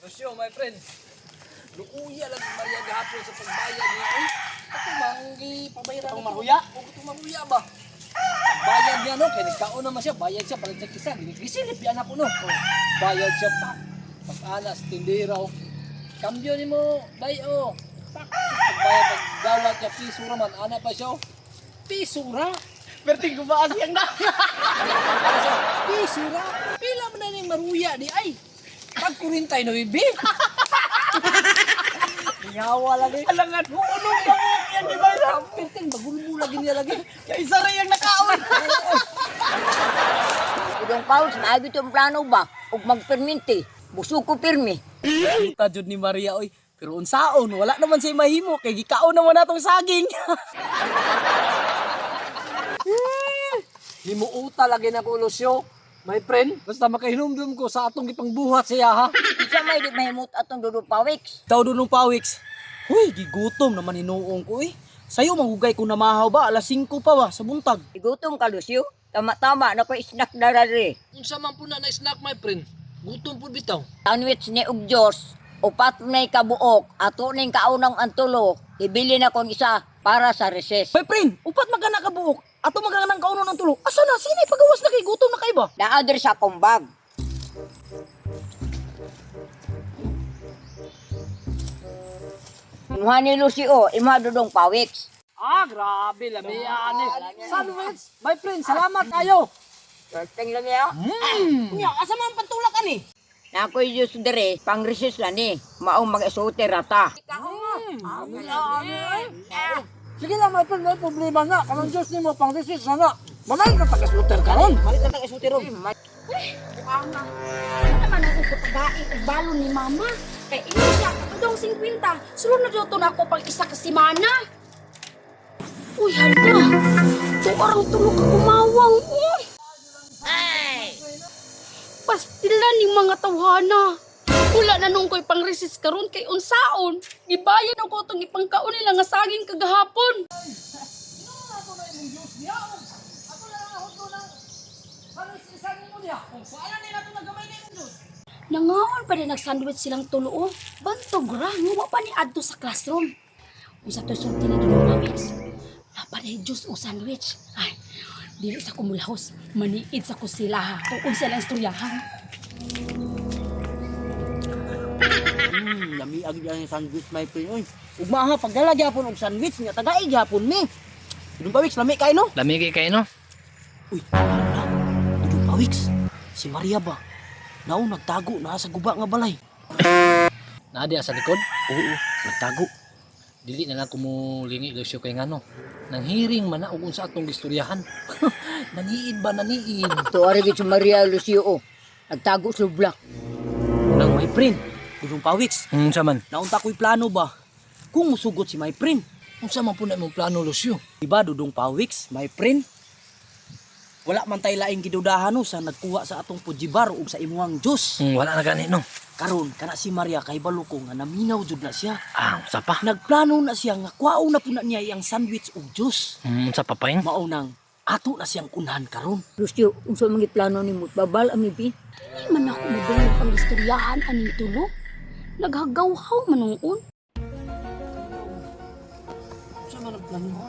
Lucio, my friend. Luuya lang si Maria gahapon sa pagbayad niya. Uy, ako manggi pabayaran. Itong maruya? O itong maruya ba? Bayad niya no, kay nagkaon naman siya, bayad siya palit siya kisa, gisilip yan ako no. Bayad siya pa. Pag-anas, tindera oh. Kambyo nimo, day oh. Pak, pagbayad paggawat niya piso ra man, ana pa siya oh. Piso ra. Perting gumaas yang na. Ana siya, piso ra. Pila man na ning maruya di ay. Pag 49. Ngawa lagi. Alangan, unong kamok yan, di ba? Perting magulmo lagi niya lagi. Kaya isa rin yung nakaon. Udong Pauls, maayo itong plano ba? Ug magperminti. Busog ko pirmi. Kita jud ni Maria oy. Pero unsaon, wala naman siya mahimo kay gikaon naman natong saging. Himuuta lagi na ko Lucio. My friend, basta makahinumdum ko sa atong gipangbuhat siya ha. Isa may di mahimot atong dudu pawiks. Taw doon ng pawiks. Huy, gigutom naman hinuong ko eh. Sayo manghugay ko namahaw ba alas 5 pa ba sa buntag. Igutom ka, Lucio. Tama-tama na ko snack na rari. Unsa man po na na snack my friend. Gutom po bitaw. Sandwich ni og Diyos. Upat na kabuok. Ato ning kaunang antulo. Ibili na kong isa para sa recess. My friend, upat magana ka buok. Ato magana ng kauno ng tulo. Asa na sini pagawas na kay gutom na kay ba? Naa diri sa akong bag. Imuha ni Lucio, imuha dudong pawiks. Ah, grabe lami ani. Sandwich, my friend, salamat kayo. First lang niya. Nya, asa man ang pantulak ani? Na ako'y Diyos diri, pang recess lang ni. Maong mag-isuti rata. Sige lang my friend, may problema na. Kanang Diyos nimo pang recess na na. Mamay ka taga-shooter karon. Malit na tang isuti ron. Ama, ano naman ang pagkain og balon ni mama? Kay ingon siya, katudong 50, sulod na daw to na ako pang isa ka semana. Uy, hala. Tuarang tulog ka kumawang. Uy. Pastila ni mga tawhana. Wala na nung ko'y pang-resist karon kay unsaon. Gibayan ako itong ipangkaon nila nga saging kagahapon. Nangaon pa din nag-sandwich silang tulo. Bantog ra, nga wa pa ni adto sa classroom. Unsa to sulti ni Dudong Pawis? Napa na juice o sandwich. Ay, dili sa kumulahos. Maniid sa ko sila ha. Kung unsa lang istoryahan. Lami ag yung sandwich my friend oy. Ugma ha pagdala gyapon og sandwich nya tagai gyapon ni. Dudong pawiks lami kay no? Lami kay kay no. Uy, hala. Dudong pawiks. Si Maria ba? Nao nagtago na sa guba nga balay. Naa diya sa likod. Oo, nagtago. Dili na lang kumulingi Lucio kay ngano. Nanghiring man na og unsa atong gistoryahan. Naniid ba naniid? Tuwari gid si Maria Lucio. oh. Nagtago sa lublak. Nang my friend, Dudong pawiks. Unsa man? Naunta ko'y plano ba? Kung musugot si my friend, Unsa man po na imong plano Lucio? Diba, Dudong Pawiks, my friend? Wala man tay laing gidudahan no sa nagkuha sa atong pujibar ug sa imuhang Diyos. Wala na gani no. Karon kana si Maria kay balo ko nga naminaw jud na siya. Ah, unsa pa? Nagplano na siya nga kuwaon na pud na niya iyang sandwich ug juice. Unsa pa paing? Mao nang ato na siyang kunhan karon. Lucio, unsa man plano nimo? Babal ami bi. Di man ako madungog ang istoryahan aning tulo. Naghagawhaw manuon. Unsa man ang plano ha?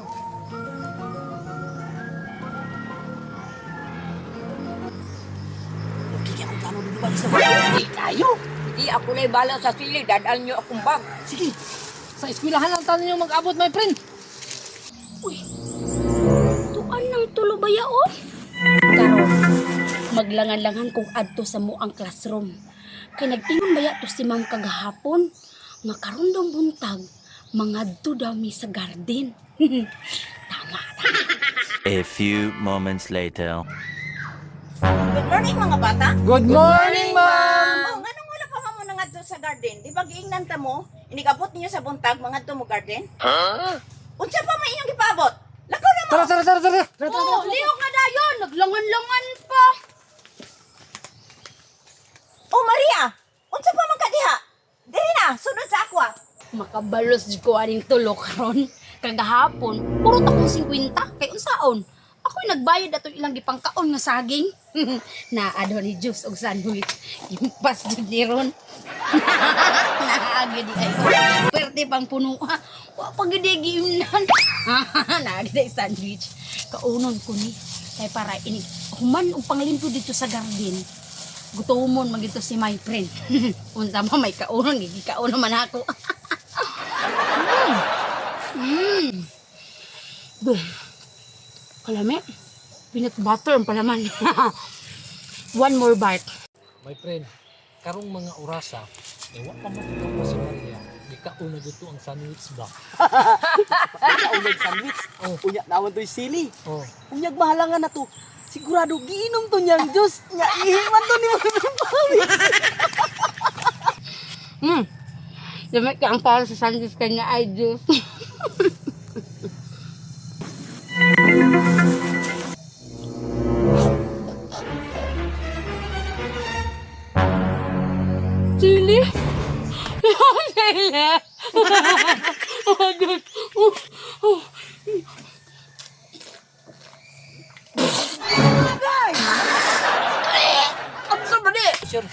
Okay kay akong plano Dudong Pawiks na. Di kayo. Hindi ako na bala sa sili, dadal niyo akong bag. Sige. Sa eskwelahan lang tayo ninyo mag-abot my friend. Uy, tuan ng tulo ba ya, oh? Karon, maglangan-langan kong adto sa mo ang classroom. Kay nag-ingon baya to si ma'am kagahapon. Nga karon daw buntag, mangadto daw mi sa garden. Tama, tama. A few moments later. Good morning mga bata. Good morning, ma'am. Oh, nganong wala pa man mo nangadto sa garden? Di ba giingnan ta mo? Inigabot ninyo sa buntag mangadto mo garden? Huh? Unsa pa man inyong gipaabot? Lakaw na mo. Tara, tara, tara, tara. Oh, lihok na dayon, naglangan-langan pa. Oh Maria, unsa pa man ka diha? Diri na, sunod sa ako ah. Makabalos jud ko aning tulo karon. Kagahapon, puro ta kong 50 kay unsaon. Ako Ako'y nagbayad ato ilang gipangkaon nga saging. Naa daw ni juice og sandwich. Impas jud ni ron. Naa gyud di ay. Perte pang puno. Wa pa gyud di giimnan. Naa gyud ay sandwich. Kaunon ko ni kay para ini human og panglimpyo dito sa garden. Gutomon man gito si my friend. Unsa man may kaunon, gigikaunon man ako. Duh. Kalami. Peanut butter ang palaman. One more bite. My friend, karong mga orasa, eh, wa pa mo si Maria. Gikaon na dito ang sandwich ba? Kaunag sandwich. Oh. Unya naman to'y sili. Oh. Unyag mahalangan na to. Sigurado giinom to niyang juice. Nya ihi man to ni mo ng pawis. Lami ka ang para sa sandwich kanya ay juice. Chili? Chili? Oh, God. Oh, oh. Ang sobrang Sure.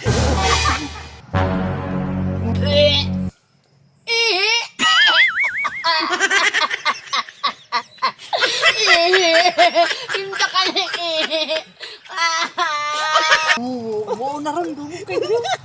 Hinta ka na eh. Oo, mo na ron dumo kay Diyos.